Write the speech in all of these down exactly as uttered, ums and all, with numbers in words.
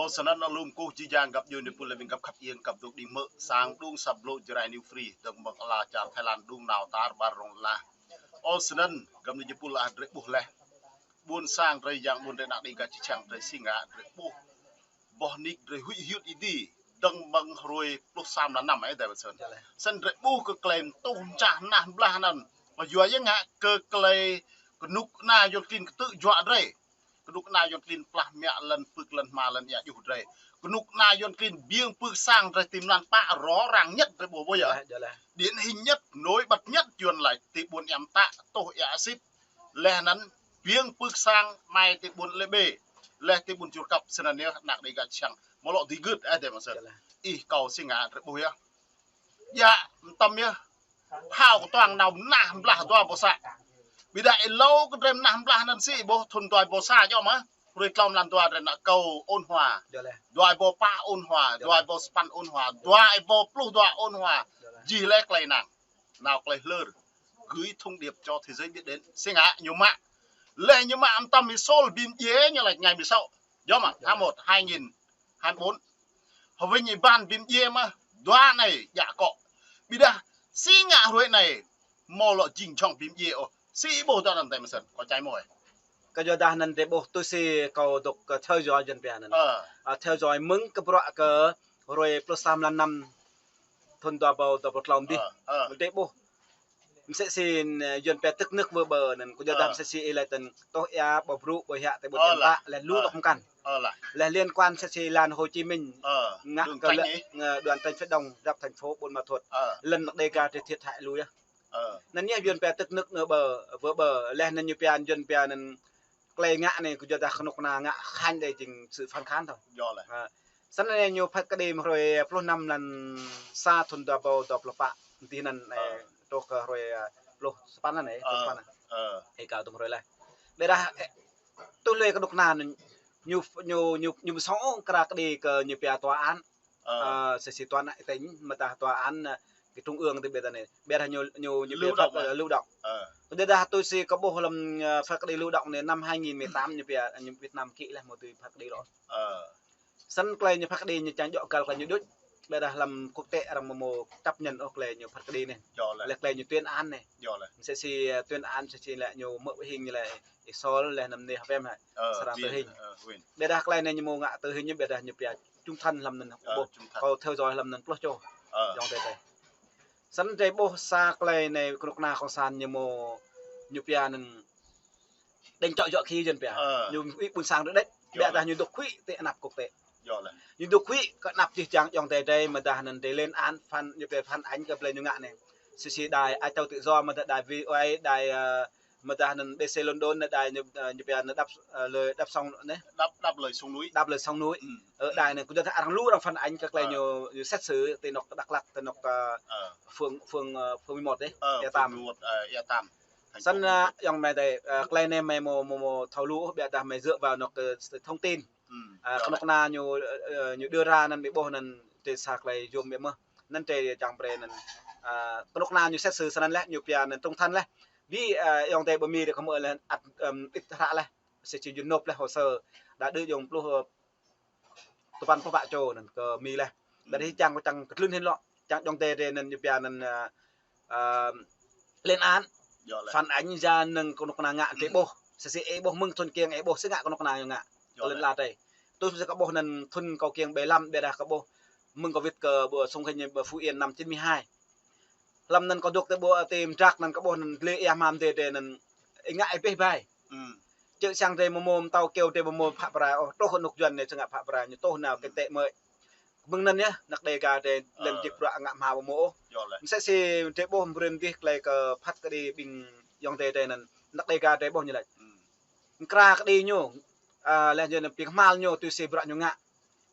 Ơ, snăn alum kơkuh jih jang găp djuê ni pul lĕ ƀing găp khăp iêng găp dôk đing mơ̆ sang đung săp blŏ Jrai New Free dơ̆ng mơ̆ng ala čar Thái Lan đung nao tar ƀar rŏng lah. Ơ, snăn găp ni jih pul ah drei ƀuh leh. Ƀuôn sang drei yang ƀuôn drei nak đing gah čih čang drei si ngă drei ƀuh. Boh nik drei huĭ hyưt ih di dơ̆ng mơ̆ng hrơi pluh sa mlan năm ai dai ƀă snăn. Snăn drei ƀuh kơ klei tuh mčah nah blah anăn. Mă yua yang ngă kơ klei kơnuk kơna yuăn klin ktư̆ juă drei. Kơnuk kơna yuăn klin plah mă lăn pưk lăn hma lăn ia juh drei. Kơnuk kơna yuăn klin biêng pưk sang drei ti mlan pă rŏ răng nhất drei ƀuh ƀuh yơh. Điển hình nhất, nổi bật nhất yuăn lač ti ƀuôn Iăm Tă tuh ia sĭt. Leh anăn biêng pưk sang mai ti ƀuôn Lê Bê. Leh ti ƀuôn Jur Kăp snăn yơh nak đing gah čih čang. Mă lŏ digưt ai dai ƀă snăn. Ih kâo si ngă drei ƀuh yơh. Yă, mtam yơh. Phao kơtuang nao mnah mblah dua bosa. Ƀiădah êlâo kơ drei mnah mblah anăn si ƀuh thŭn dua bosa yơh mă. Hrơi tlâo mlan dua drei nao kâo ôn hòa. Dua êbâo pă ôn hòa, dua êbâo sapăn ôn hòa, dua êbâo pluh dua ôn hòa. Jih leh klei năng. Nao klei hlơr. Gửi thông điệp cho thế giới biết đến. Si ngă ñu mă. Leh ñu mă mtam ih sol bim djiê ñu lač ngày mười sáu. Yơh mă, tháng một, hai nghìn hai mươi bốn. Hơwĭn ih ban bim djiê mă, dua anei djă akŏ. Ƀiădah, si ngă hrơi anei, mâo lŏ jing jhŏng bim djiê ôh. Si ih ƀuh dua anăn tơ msĕn, kâo čai mơ̆. Kơ yua dah anăn drei ƀuh tui si kâo dôk, ơ, theo dõi yuăn pia anăn. Ơ. Ơ, theo dõi mơ̆ng kơ bruă kơ hrơi pluh sa mlan năm thŭn dua êbâo dua pluh tlâo dih. Ơ, ơ. Drei ƀuh. Msĕ si, ơ, yuăn pia tức nước vỡ bờ anăn, kơ yua dah msĕ si ih lač tăn tuh ia ƀâo brŭ ƀâo hiă ti ƀuôn Iăm Tă leh lu dŏ mkăn. Leh liên quan msĕ si lăn Hồ Chí Minh ngă kơ lĕ, ơ, đoạn tránh phía đông giáp thành phố Buôn Ma Thuột. Lăn nak đing gah drei thiệt hại lu yơh. Anăn yơh yuăn pia tức nước nơ bờ, vỡ bờ, leh anăn ñu pia yuăn pia anăn klei ngă anei kơ yua dah kơnuk kơna ngă khăng đei jing sự phản kháng thôi. Ơ. Snăn anei ñu phat kđi mơ̆ng hrơi pluh năm mlan sa thŭn dua êbâo dua pluh pă. Dih anăn anei truh kơ hrơi, ơ, pluh sapăn anăn anei, pluh sapăn anăn. Ơ. Ih kâo tŭm hrơi leh. Ƀiădah, ơ, tuh lĕ kơnuk kơna anăn ñu, ñu, ñu, ñu msŏ kra kđi kơ ñu pia tòa án. Ơ. Ơ, msĕ si tòa án tỉnh, mơ̆ dah tòa án, ơ, kơ trung ương ti ƀiădah anei. Ƀiădah ñu, ñu, ñu pia phat, ơ, lưu động. Ơ. Kơ yua dah tui si kâo ƀuh lăm, ơ, phat kđi lưu động anei năm hai nghìn mười tám ñu pia, ñu Việt Nam ký leh mâo tui phat kđi lŏ. Ơ. Snăn klei ñu phat kđi ñu čang djŏ găl klei ñu đuč. Ƀiădah lăm quốc tế arăng mâo mâo chấp nhận ôh klei ñu phat kđi anei. Leh klei ñu tuyên án anei. Msĕ si, ơ, tuyên án msĕ si lĕ ñu mơ̆ ƀu hing ñu lĕ ih sol leh anăn anei hơpem hă. Ơ, srăng tử hình. Ơ, ƀiădah klei anei ñu mâo ngă tử hình ñu ƀiădah ñu pia trung thân hlăm anăn ƀuh. Trung thân. Kâo theo dõi hlăm anăn pluh čô. Ơ. Yŏng tê tê. Snăn drei ƀuh sa klei anei kơnuk kơna cộng sản ñu mâo ñu pia anăn đing čŏ yŏ khi yuăn pia. Ơ. Ñu huĭ ƀuôn sang drei đĕč. Ƀiădah ñu dôk huĭ ti anăp quốc tế. Ñu dôk huĭ kơ anăp jih jang yŏng tê tê mơ̆ dah anăn drei lên án phản, ñu pia phản ánh kơ klei ñu ngă anei. Msĕ si đài Á Châu Tự Do mơ̆ dah đài V O A, đài, ơ, mơ̆ dah anăn B C London anăn đài ñu, ơ, ñu pia anăn đáp, ơ, lời đáp sông anei. Đáp, đáp lời sông núi. Đáp lời sông núi. Ơ, đài anei kơ yua dah arăng lu arăng phản ánh kơ klei ñu, ñu xét xử ti anôk Dak Lak, ti anôk, ơ, phường, phường, ơ, phường mười một anei. Ơ, Ia Tam. Phường mười một, ơ, Ia Tam. Snăn, ơ, yŏng mơi tê, ơ, klei anei mơi mâo, mâo, mâo thâo lu ôh, ƀiădah mơi dựa vào anôk, ơ, thông tin. Ơ, kơnuk kơna ñu, ơ, ñu đưa ra anăn mơi ƀuh anăn ti sa klei yôm mơi mơh. Anăn ti čang brei anăn, ơ, kơnuk kơna ñu xét xử snăn leh, ñu pia anăn trung thân leh. Bi, ơ, yŏng tê ƀơ Mi dê kơ mơi leh, ăt, ưm, ĭt hră leh. Msĕ si ñu nộp leh hồ sơ. Dah đưm yŏng pluh, ơ, tơpăn pluh pă čô anăn kơ Mi leh. Ƀiădah čang kơ čang kơ tlŭn hĭn lŏ. Čang yŏng tê tê anăn ñu pia anăn, ơ, ơ, lên án. Phản ánh ya anăn kơnuk kơna ngă drei ƀuh. Msĕ si ih ƀuh mơ̆ng thŭn kiêng ih ƀuh si ngă kơnuk kơna ñu ngă. Kơ lăn ala drei. Tui msĕ si kâo ƀuh anăn thŭn kâo kiêng ƀai lăm ƀiădah kâo ƀuh mơ̆ng kâo wĭt kơ ƀuôn sông Hinh ƀơ Phú Yên năm chín mươi hai. Hlăm anăn kâo dôk ti ƀuôn ti Mdrak anăn kâo ƀuh anăn dlê ia hmam tê tê anăn ih ngă ih ƀeh ƀai. Čư̆ siăng drei mơmô mtâo kêu drei mơmô phă prai ôh, truh anôk yuăn anei sngă phă prai ñu tuh nao kinh tế mơi. Mơ̆ng anăn yơh, nak đei gah drei lĕ jik bruă ngă hmao mơmô ôh. Msĕ si drei ƀuh mbrim dih klei kơ phat kđi ƀing yŏng tê tê anăn, nak đei gah drei ƀuh ñu lač. Mkra kđi ñu, ơ, leh ñu anăn pĭ kmhal ñu tui si bruă ñu ngă.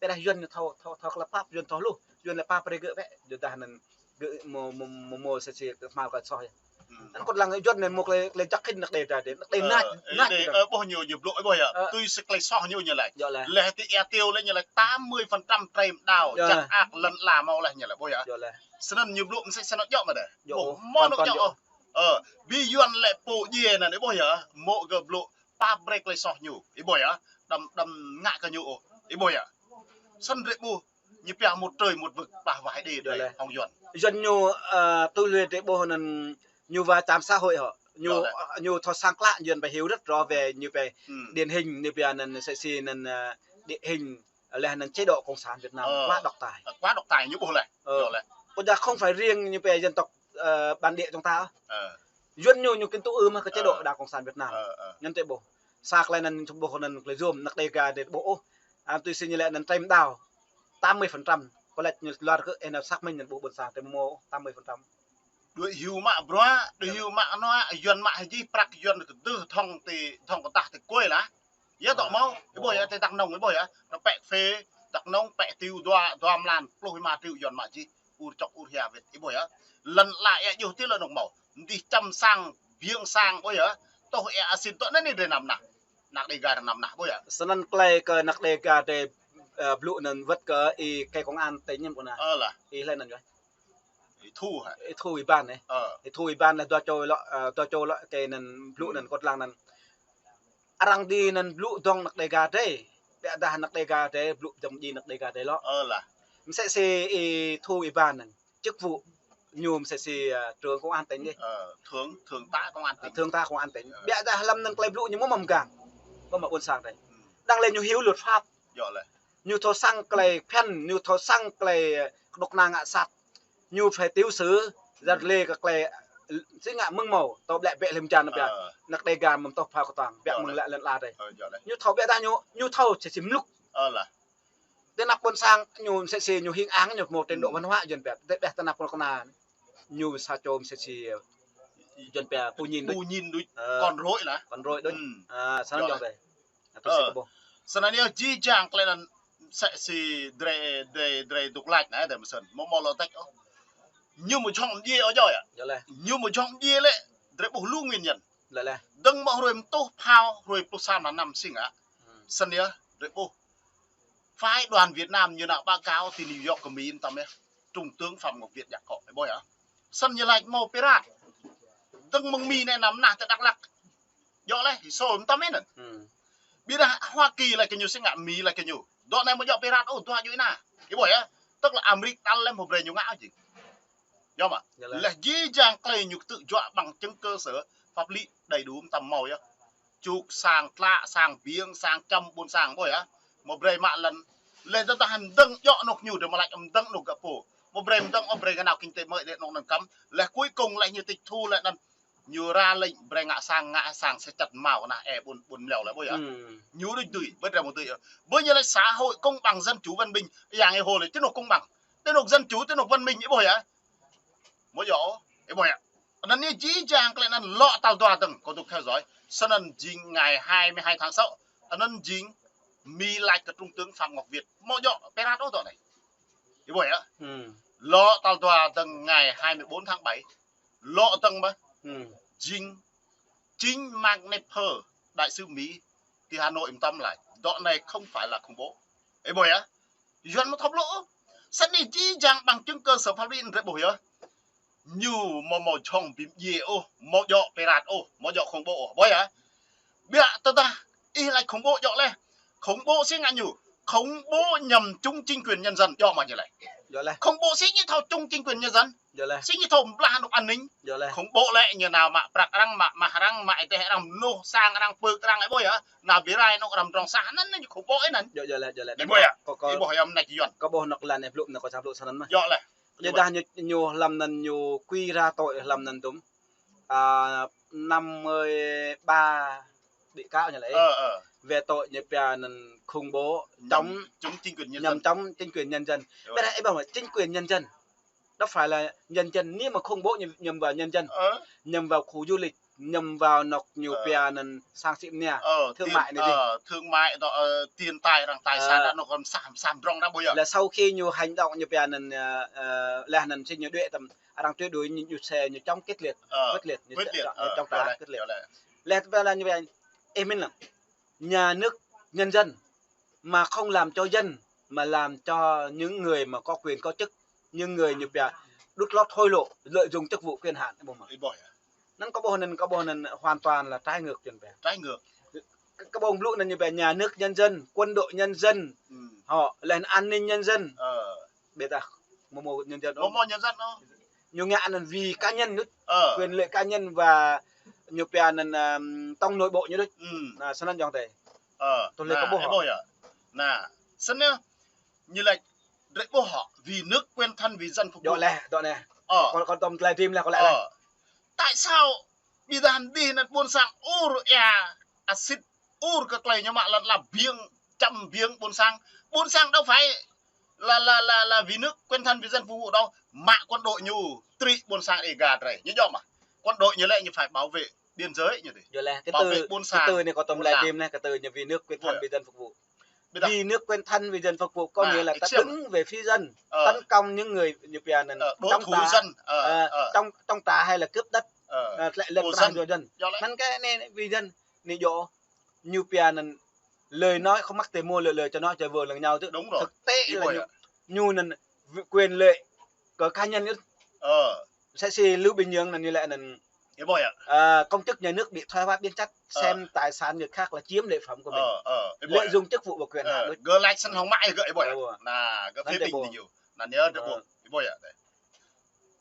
Ƀiădah yuăn ñu thâo, thâo, thâo klă pap, yuăn thâo hluh, yuăn lĕ pap brei gơ̆ bĕ, yua dah anăn gơ̆ mâo, mâo, mâo, mâo msĕ si kmhal kơ soh yơh. Anăn kơt lăng yuăn anăn mâo klei, klei jăk hĭn nak đei dra dê, nak đei năk, năk đei, ơ, ƀuh ñu, ñu blŭ, ơ, ƀuh yơh. Ơ. Tui si klei soh ñu ñu lač. Yơh leh. Leh ti Ia Tiêu leh ñu lač tám mươi phần trăm trem đao, yơh, jăk ak lăn ala mâo leh ñu lač, ƀuh yơh. Yơh leh. Snăn ñu blŭ msĕ snăn djŏ mơ̆ dê. Djŏ, ƀuh, mâo anôk djŏ ôh. Ơ, bi yuăn lĕ pô djiê anăn, ih ƀuh yơh, mâo gơ̆ blŭ pap brei klei soh ñu, ih ƀuh yơh, đăm, đăm ngă kơ ñu ôh, ih ƀuh yơh. Săn rĕ ƀuh, ñu pia một trời một vực, pah wai đê. Yơh lĕ. Hông Yuăn. Yuăn ñu, ơ, tui lui rĕ ƀuh anŭn ñu wa čăm xã hội hŏ. Ñu, yơh lĕ. Ñu thâo sang klă Yuăn phải hiểu rất rõ về ñu phải điển hình ñu pia anŭn sĕ si anŭn, ơ, địa hình lĕ anŭn chế độ cộng sản Việt Nam quá độc tài. Quá độc tài ñu ƀuh lĕ. Ơ. Yơh lĕ. Ƀôdah không phải riêng ñu pia dân tộc, ơ, bản địa chúng ta. Ơ. Yuăn ñu, ñu kintŭ ư mă kơ chế độ đảng cộng sản Việt Nam. Ơ, ơ. Anŭn tơ ƀuh. Sa tơlơi anŭn ƀuh anŭn tơlơi yôm, anăk Đêga tơ ƀuh ôh. Ơ, tui si ñu lĕ anŭn trem đao. Tám mươi phần trăm. Kơ lĕ ñu luar kơ, ơ, anŭn xác minh anŭn ƀuh ƀôn sang trem mô tám mươi phần trăm. Đuaĭ hyu mă bruă, đuaĭ hyu mă anŏ, Yuăn mă hơjih, prăk Yuăn kơ dơ̆ thŏng tơ, thŏng kơ tah tơ kuai lah. Yơh tŏ mâo, ih ƀuh yơh, tơ Dak Nông, ih ƀuh yơh. Rơpĕ phê, Dak Nông, pĕ triu, dua, dua mlan, pluh rơma triu Yuăn mă jih, ur čŏk ur hia wĕt, ih ƀuh yơh. Lŏn ala ia juh tơ lŏn nŏk mâo. Mơdih čăm sang, biêng sang, ƀuh yơh. Tŏh ia asin tŏ anai ni drơi năm nah. Anăk Đêga drơi năm nah, ƀuh yơh. Snăn tơlơi kơ anăk Đêga drơi, ơ, blŭ anŭn wơ̆t kơ ih kơ công an tỉnh ñu ƀuh anai. Ơ lah. Ih lĕ anŭn yơh. Ih thu hă? Ih thu ih ban anai. Ơ. Ih thu ih ban lĕ dua čô lŏ, ơ, dua čô lŏ kơ anŭn blŭ anŭn kơ tơlang anŭn. Arăng dĭ anŭn blŭ dŏng anăk Đêga drơi. Biă dah anăk Đêga drơi, blŭ dŏng djai anăk Đêga drơi lŏ. Ơ lah. Msĕ si ih thu ih ban anŭn. Chức vụ ñu msĕ si, ơ, trưởng công an tỉnh dih. Ơ, thượng, thượng tá công an tỉnh. Ơ, thượng tá công an tỉnh. Ơ. Biă dah hlăm anŭn tơlơi blŭ ñu mơ̆ mơ̆ng gang. Mơ̆ mă ƀôn sang drơi. Đang lĕ ñu hiểu luật pháp. Yơh lĕ. Ñu thâo sang tơlơi phiăn, ñu thâo sang tơlơi, ơ, kơdŏk kơna ngă sat. Ñu phải tiểu sử, yơh lĕ kơ tơlơi, ơ, si ngă mơ̆ng mâo, tŏ ƀlĕ bĕ hlăm jan biă. Ơ. Anăk Đêga mơ̆m tŏ phao kơtuang, biă mơ̆ng lĕ lŏn ala drơi. Ơ, yơh lĕ. Ñu thâo biă dah ñu, ñu thâo sĕ si mlŭk. Ơ lah. Tơ anăp ƀôn sang ñu sĕ si ñu hing ang ñu mâo trình độ văn hóa Yuăn biă. Tơ ƀĕ tơ anăp kơ kơna. Ñu sa čô msĕ si, ơ, Yuăn pia pô ñin đôč. Pô ñin đôč. Ơ. Con rối lah. Con rối đôč. Ơ, snăn yơh. Ơ. Snăn yơh jih jang tơlơi anŭn sĕ si drơi, drơi, drơi dŏ lač anai, drơi mơsĕn. Mơ̆ mơ̆ lŏ tĕč ôh. Ñu mơ̆ jhŏng djiê ôh yơh. Yơh lĕ. Ñu mơ̆ jhŏng djiê lĕ, drơi ƀuh lu nguyên nhân. Lĕ lĕ. Dơ̆ng mơ̆ hruê mtuh phao, hruê pluh sa mlan năm sing ah. Snăn yơh, drơi ƀuh. Phái đoàn Việt Nam ñu nao báo cáo ti New York kơ Mi mơtam yơh. Trung tướng Phạm Ngọc Việt djă akŏ, ih ƀuh yơh. Snăn ñu lač mâo pirate. Dơ̆ng mơ̆ng Mi anai năm nah tơ Dak Lak. Djŏ lĕ, Sôl mơtam anŭn. Biă dah Hoa Kỳ lač kơ ñu sĭt ngă Mi lač kơ ñu. Dŏ anai mơ̆ djŏ pirate ôh, dua djuai ana. Ih ƀuh yơh. Tức là Amrik tal lĕ mơ̆ brơi ñu ngă jing. Djŏ mơ̆? Yơh lĕ. Lĕ jih jang tơlơi ñu kơtư̆ juă bằng chứng cơ sở pháp lý đầy đủ mơtam mâo yơh. Čuk sang tlă, sang biêng, sang čăm ƀôn sang ƀuh yơh. Mơ̆ brơi mă lăn. Lĕ tơdah hăn dơ̆ng djŏ anŏ ñu drơi mơ̆ lač hăn dơ̆ng anŏ gơ̆ pô. Mơ̆ brơi hăn dơ̆ng ôh brơi gơnam kinh tế mơ̆ đĕ anŏ anăn kăm. Lĕ cuối cùng lĕ ñu tịch thu lĕ anăn. Ñu ra lệnh brơi ngă sang, ngă sang sĕ čăt mâo nah ơ ƀôn, ƀôn mlâo lĕ ƀuh yơh. Ñu đôč dưi, ƀu brơi mơ̆ dưi yơh. Ƀuh ñu lač xã hội công bằng dân chủ văn minh. Yang ih hô lĕ tơ anŏ công bằng. Tơ anŏ dân chủ, tơ anŏ văn minh, ih ƀuh yơh. Mơ̆ djŏ, ih ƀuh yơh. Anăn anai jih jang tơlơi anăn lŏ tal dua dơ̆ng, kâo dŏ theo dõi. Snăn jing ngày hai mươi hai tháng sáu. Anăn jing Mi lač kơ Trung tướng Phạm Ngọc Việt. Mơ̆ djŏ pirate ôh dŏ anai. Ih ƀuh yơh. Lŏ tal dua dơ̆ng ngày hai mươi bốn tháng bảy. Lŏ dơ̆ng mơ̆. Jing chính Mark Knopfler, đại sứ Mỹ ti Hà Nội mơtam lač. Dŏ anai không phải là khủng bố. Ih ƀuh yơh. Yuăn mơ̆ thâo blŭ. Snăn anai jih jang bằng chứng cơ sở pháp lý drơi ƀuh yơh. Ñu mơ̆ mâo jhŏng bi mdjiê ôh, mơ̆ djŏ pirate ôh, mơ̆ djŏ khủng bố ôh. Ƀuh yơh. Biă tơdah ih lač khủng bố djŏ lĕ. Khủng bố sĭt ngă ñu. Khủng bố nhằm chống chính quyền nhân dân djŏ mơ̆ ñu lĕ. Djŏ lĕ. Khủng bố sĭt ñu thâo chống chính quyền nhân dân. Djŏ lĕ. Sĭt ñu thâo blah anŏ an ninh. Djŏ lĕ. Khủng bố lĕ ñu nao mă prăk arăng, mă mah arăng, mă êdeh arăng, mơnuih sang arăng, pơk arăng, ih ƀuh yơh. Nao bi rai anŏ arăng mdrŏng sah, anăn ñu khủng bố anăn. Djŏ, djŏ lĕ, djŏ lĕ. Ih ƀuh yơh. Kâo, kâo, ih ƀuh yơh mơneč Yuăn. Kâo ƀuh anŏ lăn ih blŭ, anŏ kâo čang blŭ snăn mơ̆. Djŏ lĕ. Yơh dah ñu, ñu hlăm anăn ñu quy ra tội hlăm anăn dŭm. À, năm mươi ba bị cáo ñu lĕ. Ơ, ơ. Về tội ñu pia anăn khủng bố, nhằm chống, chống chính quyền nhân dân. Nhằm chống chính quyền nhân dân. Ơ. Ƀiă dah ih ƀuh mơ̆ chính quyền nhân dân. Đâu phải là nhân dân, nếu mà khủng bố nhằm, nhằm vào nhân dân. Ơ. Nhằm vào khu du lịch, nhằm vào anŏ ñu pia anăn sang sĭ mnia. Ơ, thương mại anai dih. Ơ, thương mại dŏ, ơ, tiền tài, arăng tài sản, anŏ arăng sah, sah mdrŏng arăng ƀuh yơh. Là sau khi ñu hành động ñu pia anăn, ơ, ơ, lĕ anăn sĭ ñu đuaĭ tăm arăng truy đuổi ñu, ñu sĕ ñu chống quyết liệt, ơ, quyết liệt, ñu quyết liệt, chống trả, ơ, quyết liệt. Lĕ tơpă lĕ ñu pia, ơ, mĭn lăng. Nhà nước nhân dân mà không làm cho dân mà làm cho những người mà có quyền có chức, những người ñu pia đút lót hối lộ, lợi dụng chức vụ quyền hạn, ih ƀuh mơ̆. Ih ƀuh yơh. Anăn kâo ƀuh anăn, kâo ƀuh anăn hoàn toàn là trái ngược Yuăn pia. Trái ngược. kơ ƀơ̆ng blŭ anŭn ñu pia nhà nước nhân dân, quân đội nhân dân. Hm. Hŏ, laih anŭn an ninh nhân dân. Ơ. Ƀiădah mơ̆ mơ̆ nhân dân. Mơ̆ mơ̆ nhân dân ôh. Ñu ngă anŭn vì cá nhân đôč. Ơ. Quyền lợi cá nhân và ñu pia anŭn, ưm, trong nội bộ ñu đôč. Hm. Anai, snăn yơh tơi. Ơ. Tui lĕ kơ ƀuh. Anai, ƀuh yơh. Anai, snăn yơh. Ñu laĭ drei ƀuh hŏ, vì nước quên thân vì dân phục vụ. Dŏ laih, dŏ anai. Ơ. Kâo, kâo tơm tơlơi trim laih, kâo laĭ laih. Ơ. Tại sao ƀiădah dih anŭn ƀôn sang ur ia asit, ur kơ tơlơi ñu mă lŏn ala biêng, čăm biêng ƀôn sang. Ƀôn sang đâu phải là, là, là, là vì nước quên thân vì dân phục vụ đâu. Mă quân đội ñu, trĭ ƀôn sang Đêga drei. Ñu djŏ mơ̆. Quân đội ñu lĕ ñu phải bảo vệ biên giới ñu tơi. Djŏ laih, kơ tơ, bảo vệ ƀôn sang, kơ tơ anai kâo tơm tơlơi trim laih, kơ tơ ñu vì nước quên thân vì dân phục vụ. Vì nước quên thân vì dân phục vụ có nghĩa là ta đứng về phía dân, tấn công những người ñu pia anŭn chống phá, chống, chống trả hay là cướp đất, lĕ lật đổ dân. Anŭn kơ anai vì dân, anai djŏ, ñu pia anŭn lời nói không mắc thì mua lời, lời cho nói cho vừa lẫn nhau chứ. Đúng rồi. Thực tế là ñu, ñu anŭn quyền lợi của cá nhân. Ơ. Msĕ si Lưu Bình Nhưỡng anŭn ñu laĭ anŭn, ơ, công chức nhà nước bị thoái hóa biến chất, xem tài sản người khác là chiếm lợi phẩm của mình. Ơ, ơ, lợi dụng chức vụ và quyền hạn đôč. Gơ̆ laĭ snăn hŏng mă gơ̆, ơ. Anai, gơ̆ phê bình ñu. Anŭn yơh drei ƀuh.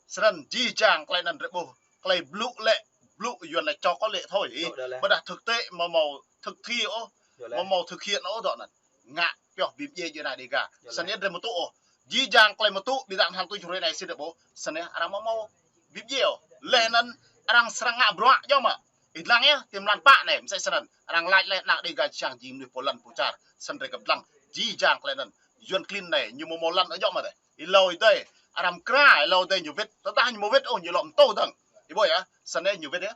Snăn jih jang tơlơi anŭn drei ƀuh. Tơlơi blŭ lĕ, blŭ Yuan lĕ cho có lệ thôi. Ƀiădah thực tế mơ̆ mơ̆ thực thi ôh. Mơ̆ mơ̆ thực hiện ôh dŏ anŭn. Ngă pioh bi mdjiê djuai ania Đêga. Snăn drei mơ̆ tŭ ôh. Jih jang tơlơi mơ̆ tŭ, ƀiădah hăng tui čuh rơi anai sĭt drei ƀuh. Snăn arăng mơ̆ mơ̆ bi mdjiê ôh. Laih anŭn arăng srăng ngă bruă djŏ mơ̆. Ih lăng yơh, tơm lăn pă anai, msĕ snăn. Arăng laĭ laih ană Đêga čiăng jing mơnuih pô lăn pô čar. Snăn drei kăp lăng. Jih jang tơlơi anŭn. Yuan klin anai, ñu mơ̆ mơ̆ lăn djŏ mơ̆ tơi. Ih lŏ ih tơi, arăng kra, ih lŏ ih tơi ñu wĭt. Tơdah ñu mơ̆ wĭt ôh, ñu lŏ mơtô dơ̆ng. Ih ƀuh yơh, snăn ñu wĭt yơh.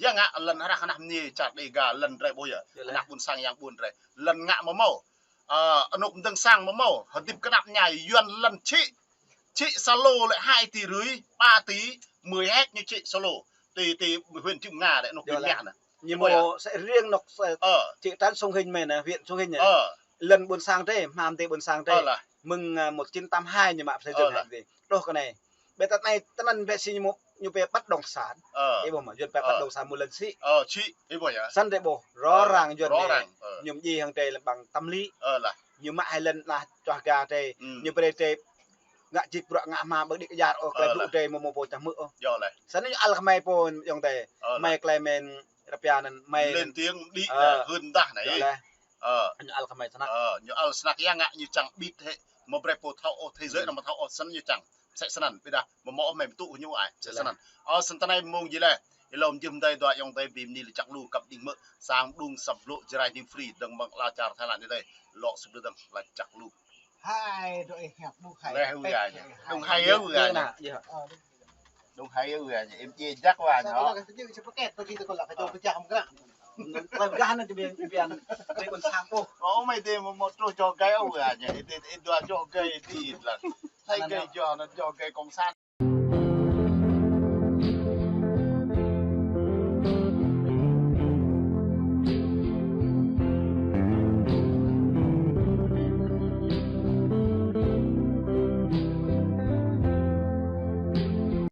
Yua ngă lŏn hră ană mơnuih čar Đêga lŏn drei ƀuh yơh. Ană ƀôn sang yang ƀuôn drei. Lŏn ngă mơ̆ mơ̆. Ơ, anŏ mdơ̆ng sang mơ̆ mơ̆. Hơdip kơnăp mơñai Yuan lŏn čih. Čih sa lô lĕ hai tỷ rưỡi, ba tỷ, mười héc ñu čih sa lô. Ti, ti huyện Cư M'gar đĕ anŏ huyện Mia anai. Ñu mơ̆ sẽ riêng anŏ, ơ, thị trấn Sông Hinh mơ̆ anai, huyện Sông Hinh anai. Ơ. Lŏn ƀôn sang drei, hmam ti ƀôn sang drei. Ơ lah. Mơ̆ng, ơ, một chín tám hai ñu mă xây dựng hăng ti. Truh kơ anai. Ƀiădah anai tơnăn ƀĕ si ñu mơ̆, ñu pia bất động sản. Ơ. Ih ƀuh mơ̆, Yuan pia bất động sản mơ̆ lŏn sĭ. Ơ, sĭ, ih ƀuh yơh. Snăn drei ƀuh, rõ ràng Yuan anai. Ñu mdjiê hăng drei lăm ƀăng tâm lý. Ơ lah. Ñu mă hai lŏn anai čuah ga drei. Ñu brơi drei ngă jik bruă ngă hmam ƀơ̆ng đĭ kơjar ôh, tơlơi blŭ drei mơ̆ mơ̆ pô čang hmư̆ ôh. Djŏ laih. Snăn ñu ăl kơ mơi pô yŏng tơi. Mơi tơlơi mơi rơpia anŭn mơi lên tiếng đĭ anai, hưn dah anai. Djŏ laih. Ơ. Ñu ăl kơ mơi snăk. Ơ, ñu ăl snăk yua ngă ñu čang bịt hĕ. Mơ̆ brơi pô thâo ôh, thế giới anai mơ̆ thâo ôh, snăn ñu čang. Msĕ snăn, ƀiădah mơ̆ mơ̆ ôh mơi mơ̆ tŭ ñu ai. Msĕ snăn. Ơ, snăn tơnai mông jih laih. Ih lŏ mjưh mơdơi dua yŏng tơi bi mni lĕ čăk lu kăp đĭng mơ̆. Sang mđung săp blŏ Jrai News Free dơ̆ng mơ̆ng ala čar Thái Lan ih tơi. Lŏ sŭp dơ̆ng laĭ čăk lu. Hai, dŏ ih hiăp đu hai. Leh ư gah ñu. Đung hai ư gah ñu. Đung hai ư gah ñu. Em djai jak wa ñu. Ơ, mơi tê mơ̆ mơ̆ truh čô gai ư gah ñu. Ih tê, ih dua čô gai ih tê lăng. Hai gai čô anŭn čô gai cộng sản.